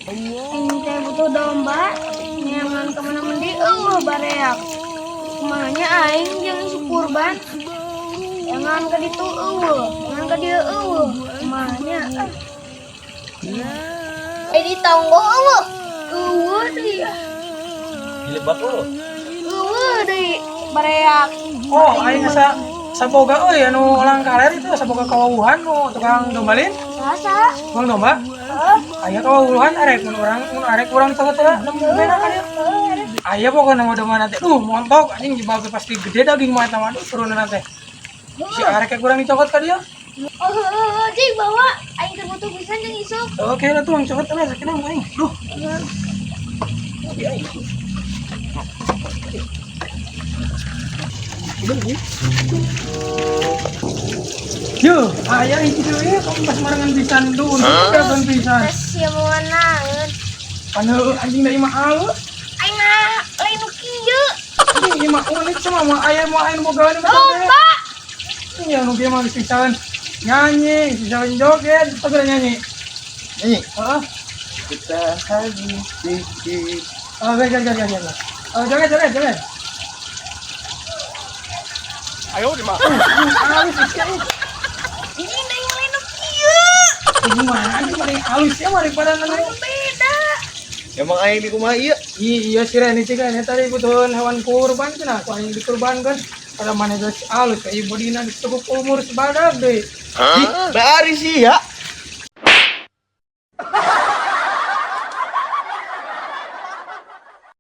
Aing teh butuh domba, neangan kemana mendi euweuh bareak. Kumaha nya aing jeung isuk kurban? Neangan ka ditu euweuh, neangan ka dieu euweuh. Kumaha nya? Ah. Eh, di tonggo euweuh. Euweuh deui ah. Dilebak lo. Euweuh deui bareak. Oh, aing asa saboga euy anu orang kaler itu saboga kawawuhan nu tukang dombalin. Sasa? Tukang domba. Heeh. Aya kawawuhan arek mun urang mun arek urang cokot heula nemu bena kan ya. Aya pokokna mah domba nanti. Duh, montok anjing jebal pasti gede daging mah eta mah, duh turunna teh. Si arek kurang dicokot ka dia. Oh, heueuh, jing bawa aing keur butuh pisan jeung isuk. Oke lah tuh, cokot lah sakitna aing. Duh. Aing. Yo, aya itu deui kamu pas marangan pisan duh, untung kan pisan. Tes sia mawa naon? Pan anjing dari mah alus. Aing mah lain nu kieu. Anjing ieu mah unik sama mah aya mau aya nu bogaan mah. Domba. Iya, nu kieu mah geus pisan nyanyi, geus pisan joget, geus nyanyi. Nyanyi. Heeh. Kita habis sedikit. Oh, joget, joget, joget. Oh, joget, joget, joget. Ayo di mah. Alus sih. Anjing da yang lain nu kieu. Gimana anjing paling alus ya mah daripada nanu. Beda. Emang aing di kumaha ieu? Iya sih Reni cik ini tadi butuhan hewan kurban cenah ku aing dikurbankan. Pada mana geus alus ka ieu bodina geus cukup umur sebadag deui. Ih, bari sih ya.